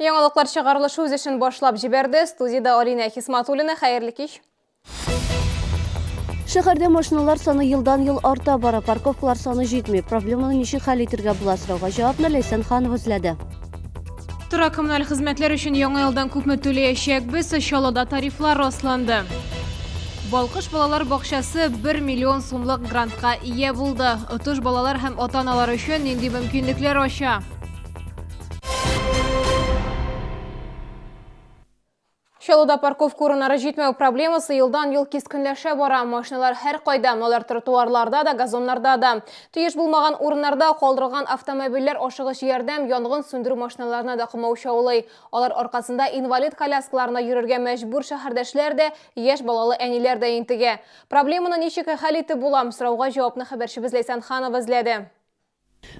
Яңалыклар чыгарылышы үз эшен башлап җибәрде. Студиядә Алинә Хисматуллина. Хәерле кич. Шәһәрдә машиналар саны елдан-ел арта бара, парковкалар саны җитми. Проблеманы ничек хәл итергә була сорауга җавапны Ләйсән Ханова эзләде. Торак коммуналь хезмәтләр өчен яңа елдан күпме түләячәкбез? Чаллыда тарифлар расланды. Балкыш балалар бакчасы 1 миллион сумлык грантка ия булды. Отыш балалар һәм ата-аналар өчен нинди мөмкинлекләр ача? Чаллыда парковка урыннары җитмәү проблемасы елдан-ел кискенләшә бара. Машиналар һәркайда, алар тротуарларда да, газоннарда да. Тиеш булмаган урыннарда калдырылган автомобильләр ашыгыч ярдәм, янгын сүндерү машиналарына да комаучаулый. Алар аркасында инвалид коляскаларына йөрергә мәҗбүр шәһәрдәшләр дә, яшь балалы әниләр дә интегә. Проблеманы ничек хәл итеп була? Сорауга җавапны хәбәрчебез Ләйсән Ханова эзләде.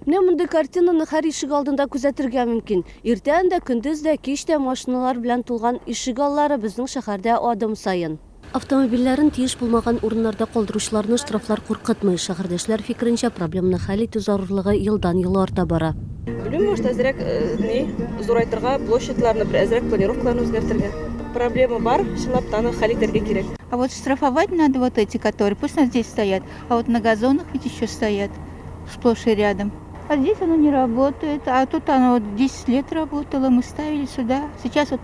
Менә мондый картинаны һәр ишек алдында күзәтергә мөмкин. Иртән дә, көндез дә, кич тә машиналар белән тулган ишек аллары безнең шәһәрдә адым саен. Автомобильләрен тиеш булмаган урыннарда калдыручыларны штрафлар куркытмый. Шәһәрдәшләр фикеренчә, проблеманы хәл итү зарурлыгы елдан-ел арта бара. Белмим, может, әзрәк ни, зурайтырга, площадьларны, бер әзрәк планировкаларны үзгәртергә. Проблема бар, чынлап та аны хәл итәргә кирәк. А вот штрафовать надо вот эти, которые, пусть у нас здесь стоят, а вот на газонах ведь еще стоят сплошь и рядом. А здесь оно не работает, а тут оно вот 10 лет работало, мы ставили сюда. Сейчас вот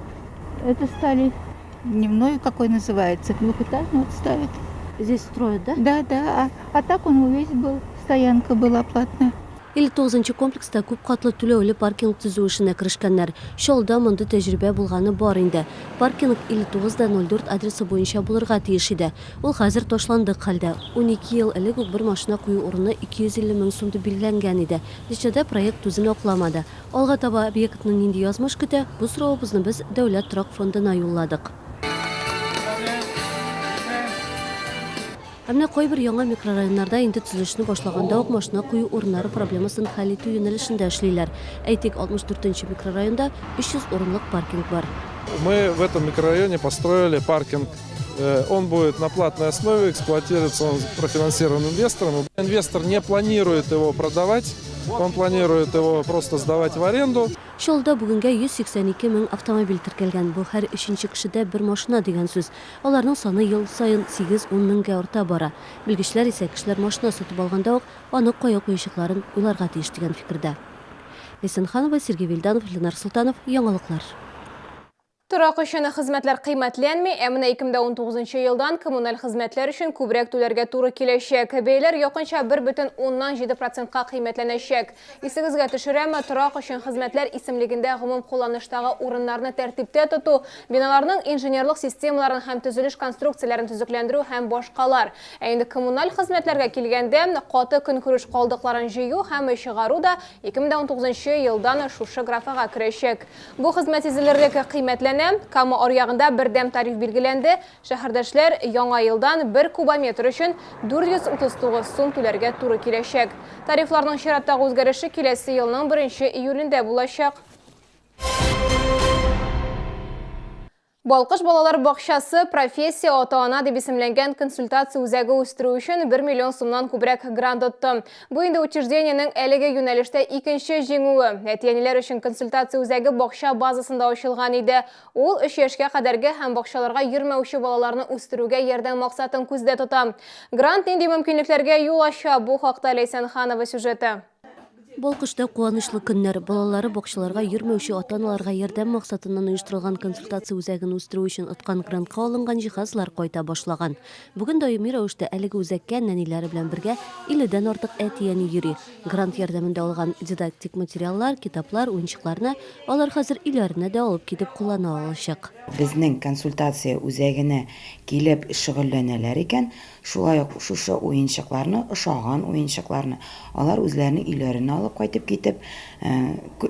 это стали дневной, какой называется, двухэтажный вот ставят. Здесь строят, да? Да, да, а так он весь был, стоянка была платная. 59 нчы комплекста күп катлы түләүле паркинг төзү эшенә керешкәннәр. Чаллыда мондый тәҗрибә булганы бар инде. Паркинг 59 да 04 адресы буенча булырга тиеш иде. Ул хәзер ташландык хәлдә. 12 ел элек үк бер машина кую урыны 250 мең сум дип билгеләнгән иде. Нәтиҗәдә проект үзен акламады. Алга таба объектны нинди язмыш көтә, бу соравыбызны без Дәүләт торак фондына юлладык. Ә менә кайбер яңа микрорайоннарда инде төзелешне башлаганда ук машина кую урыннары проблемасын хәл итү юнәлешендә эшлиләр. Әйтик, 64 нче микрорайонда 300 урынлык паркинг бар. Мы в этом микрорайоне построили паркинг. Он будет на платной основе эксплуатироваться, он профинансирован инвестором. Инвестор не планирует его продавать, он планирует его просто сдавать в аренду. Чаллыда бүгенгә 182 мең автомобиль теркәлгән. Бу һәр өченче кешедә бер машина дигән сүз. Аларның саны ел саен 8-10 меңгә арта бара. Белгечләр исә кешеләр машина сатып алганда ук аны кая куячакларын уйларга тиеш дигән фикердә. Ләйсән Ханова, Сергей Вильданов, Ленар Солтанов, Яңалыклар. Торак өчен хезмәтләр кыйммәтләнми, ә менә 2019 елдан коммуналь хезмәтләр өчен күбрәк түләргә туры киләчәк. Бәяләр якынча 1,7 процентка кыйммәтләнәчәк. Исегезгә төшерәм, торак өчен хезмәтләр исемлегендә гомум кулланыштагы урыннарны тәртиптә тоту, биналарның инженерлык системаларын һәм төзелеш конструкцияләрен төзекләндерү һәм башкалар. Ә инде коммуналь хезмәтләргә килгәндә, каты көнкүреш калдыкларын җыю һәм чыгару да 2019 елдан шушы графага керәчәк. Бу хезмәт сизелерлек кыйммәтләнә. Кама аръягында бердәм тариф билгеләнде. Шәһәрдәшләр яңа елдан бер кубометр өчен 439 сум түләргә туры киләчәк. Тарифларның чираттагы үзгәреше киләсе елның беренче июлендә булачак. Балкыш балалар бакчасы Профессия ата-ана дип исемләнгән консультация үзәге үстерү өчен 1 миллион сумнан күбрәк грант отты. Бу инде учреждениенең әлеге юнәлештә икенче җиңүе. Әти-әниләр өчен консультация үзәге бакча базасында ачылган иде. Ул өч яшькә кадәрге һәм бакчаларга йөрмәүче балаларны үстерүгә ярдәм максатын күздә тота. Грант нинди мөмкинлекләргә юл ача? Бу хакта Ләйсән Ханова сюжеты. Балкышта куанычлы көннәр. Балалары бакчаларга йөрмәүче ата-аналарга ярдәм максатыннан оештырылган консультация үзәген үстерү өчен откан грантка алынган җиһазлар кайта башлаган. Бүген даими рәвештә әлеге үзәккә нәниләре белән бергә илледән артык әти-әни йөри. Грант ярдәмендә алган дидактик материаллар, китаплар, уенчыкларны алар хәзер өйләренә дә алып китеп куллана алачак. Безнең консультация үзәгенә килеп шөгыльләнәләр икән, Шулай ук шушы уенчыкларны, ошаган уенчыкларны алар үзләренең өйләренә алып кайтып китеп,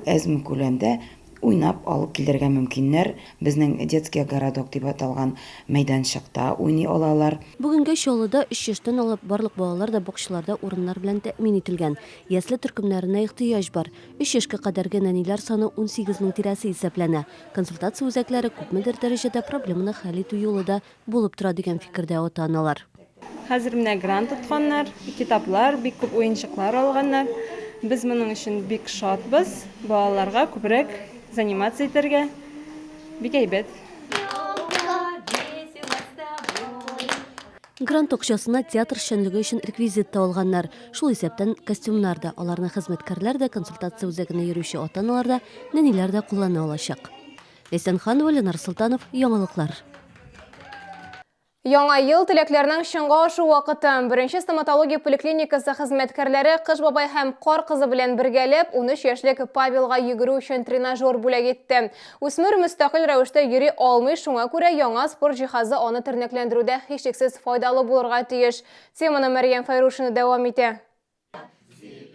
әзме күләмдә уйнап алып килергә мөмкиннәр. Безнең Детский городок дип аталган мәйданчыкта уйный алалар. Бүгенгә Чаллыда өч яшьтән алып барлык балалар да бакчаларда урыннар белән тәэмин ителгән. Ясле төркемнәренә ихтыяҗ бар. Өч яшькә кадәрге нәниләр саны 18 мең тирәсе исәпләнә. Консультация үзәкләре күпмедер дәрәҗәдә проблеманы хәл итү юлы да Булып тора дигән фикердә ата-аналар. Хәзер менә грант отканнар, китаплар, бик күп уенчыклар алганнар. Без моның өчен бик шатбыз. Балаларга күбрәк Заниматься итәргә бик әйбәт. Грант акчасына театр эшчәнлеге өчен реквизит та алганнар. Шул исәптән костюмнар да. Аларны хезмәткәрләр дә, консультация үзәгенә йөрүче ата-аналар да, нәниләр дә куллана алачак. Ләйсән Ханова, Ленар Солтанов, Яңалыклар. Яңа ел теләкләрнең чынга ашу вакыты. Беренче стоматология поликлиникасы хезмәткәрләре Кыш бабай һәм Кар кызы белән бергәләп 13 яшьлек Павелга йөгерү өчен тренажер бүләк итте. Үсмер мөстәкыйль рәвештә йөри алмый, шуңа күрә яңа спорт җиһазы аны тернәкләндерүдә һичшиксез файдалы булырга тиеш. Теманы Мәрьям Фәйрушина дәвам итә.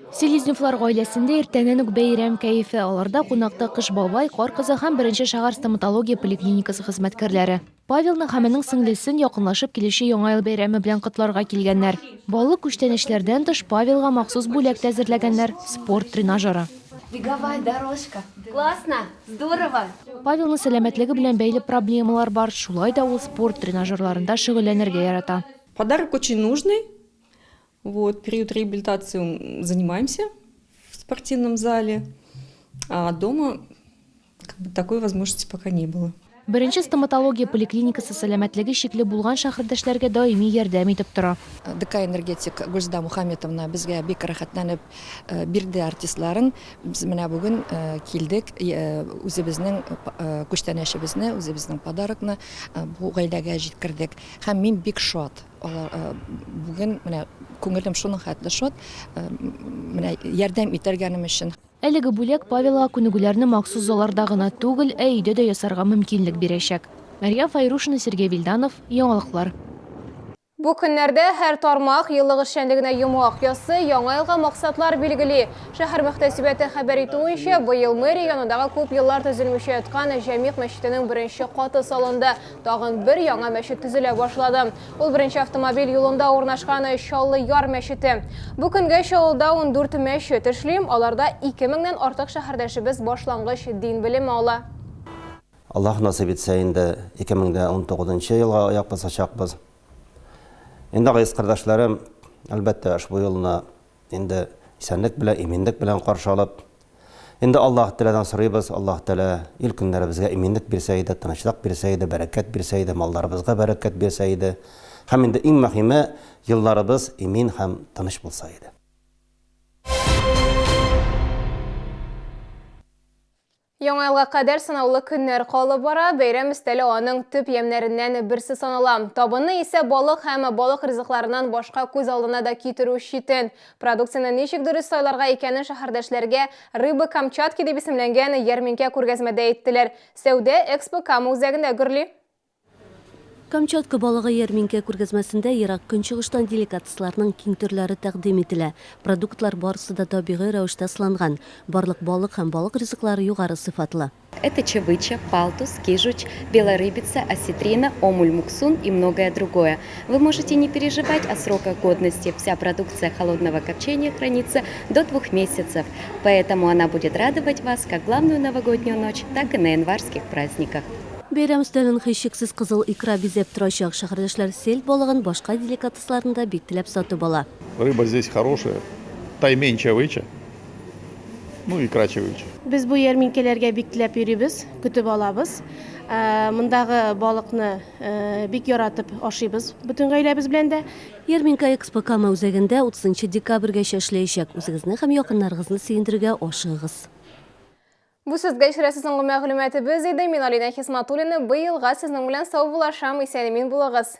Селезневлар гаиләсендә иртәннән үк бәйрәм кәефе. Аларда кунакта Кыш бабай, Кар кызы һәм беренче шәһәр стоматология поликлиникасы хезмәткәрләре. Павелны һәм аның сеңлесен якынлашып килүче Яңа ел бәйрәме белән котларга килгәннәр. Баллы күчтәнәчләрдән тыш, Павелга махсус бүләк тә әзерләгәннәр, спорт тренажеры. Беговая дорожка. Классно! Здорово! Павелның сәламәтлеге белән бәйле проблемалар бар, шулай да ул спорт тренажерларында шөгыльләнергә ярата. Подарок очень нужный. Вот, период реабилитации занимаемся в спортивном зале, а дома как бы, такой возможности пока не было. Беренче стоматология поликлиникасы сәламәтлеге шикле булган шәһәрдәшләргә даими ярдәм итеп тора. ДК Энергетик Гөлзада Мухаметовна безгә бик рәхәтләнеп э, бирде артистларын. Без менә бүген э, килдек, э, үзебезнең күчтәнәчебезне, үзебезнең подарокны бу гаиләгә җиткердек. Һәм мин бик шат. Алар бүген менә күңелем шуның хәтле шат, менә ярдәм итәргәнем өчен. Әлеге бүләк Павелга күнегүләрне махсус залларда гына түгел, ә өйдә дә ясарга мөмкинлек бирәчәк. Мәрьям Фәйрушина, Сергей Вильданов, Яңалыклар. Бу көннәрдә һәр тармак еллык эшчәнлегенә йомгак ясый, яңа елга максатлар билгели. Шәһәр мөхтәсибәте хәбәр итүенчә, быел мэрия янындагы күп еллар төзелмичә яткан Җәмигъ мәчетенең беренче каты салынды. Тагын бер яңа мәчет төзелә башлады. Ул беренче автомобиль юлында урнашкан Чаллы Яр мәчете. Бу көнгә Чаллыда 14 мәчет эшли, аларда 2 меңнән артык шәһәрдәшебез башлангыч дин белеме ала. Аллаһ насыйп итсә, инде 2019 нчы елга аяк басачакбыз. Инде, газиз кардәшләрем, әлбәттә, ошбу елны Инде исәнлек белән, иминлек белән каршы алып, инде Аллаһ Тәгаләдән сорыйбыз, Аллаһ Тәгалә ил-көннәребезгә иминлек бирсә иде, тынычлык бирсә иде, бәрәкәт бирсә иде, малларыбызга бәрәкәт бирсә иде. Һәм инде иң мөһиме, елларыбыз имин һәм тыныч булса иде. Яңа елга кадәр санаулы көннәр калып бара, бәйрәм өстәле аның төп ямьнәреннән берсе санала. Табынны исә балык һәм балык ризыкларыннан башка күз алдына да китерү читен. Продукцияне ничек дөрес сайларга икәнен шәһәрдәшләргә Рыба Камчатки дип исемләнгән ярминкә-күргәзмәдә әйттеләр. Сәүдә Экспо Кама үзәгендә гөрли. Камчатка балыгы ярминкә-күргәзмәсендә Ерак Көнчыгыштан деликатесларның киң төрләре тәкъдим ителә. Продуктлар барысы да табигый рәвештә сыланган. Барлык балык һәм балык ризыклары югары сыйфатлы. Это чавыча, палтус, кижуч, белорыбица, осетрина, омуль муксун и многое другое. Вы можете не переживать о сроках годности, вся продукция холодного копчения хранится до двух месяцев, поэтому она будет радовать вас как главную новогоднюю ночь, так и на январских праздниках. Бәйрәм өстәлен һичшиксез кызыл икра бизәп торачак. Шәһәрдәшләр сельдь балыгын, башка деликатесларны да бик теләп сатып ала. Рыба здесь хорошая, таймень чавыча, ну икра чавыча. Без бу ярминкәләргә бик теләп йөрибез, көтеп алабыз. Мондагы балыкны бик яратып ашыйбыз бөтен гаиләбез белән дә. Ярминкә Экспо Кама үзәгендә 30 декабрьгәчә эшләячәк. Үзегезне һәм якыннарыгызны сөендерергә ашыгыгыз. Бу сезгә ишерәсе соңгы мәгълүматыбыз иде. Мин Алинә Хисматуллина быелга сезнең белән саубуллашам. Исән-имин булыгыз.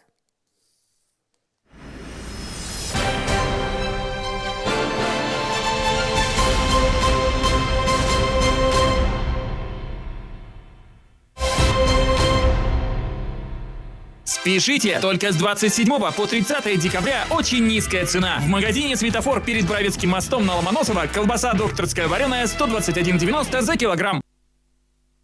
Спешите! Только с 27 по 30 декабря очень низкая цена. В магазине «Светофор» перед Бравицким мостом на Ломоносова колбаса докторская вареная 121,90 за килограмм.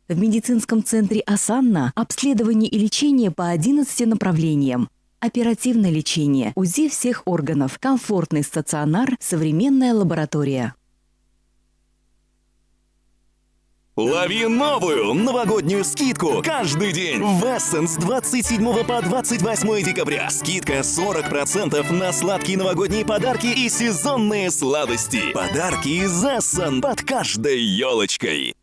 В медицинском центре «Асанна» обследование и лечение по 11 направлениям. Оперативное лечение, УЗИ всех органов, комфортный стационар, современная лаборатория. Лови новую новогоднюю скидку каждый день в Эссен с 27 по 28 декабря. Скидка 40% на сладкие новогодние подарки и сезонные сладости. Подарки из Эссен под каждой елочкой.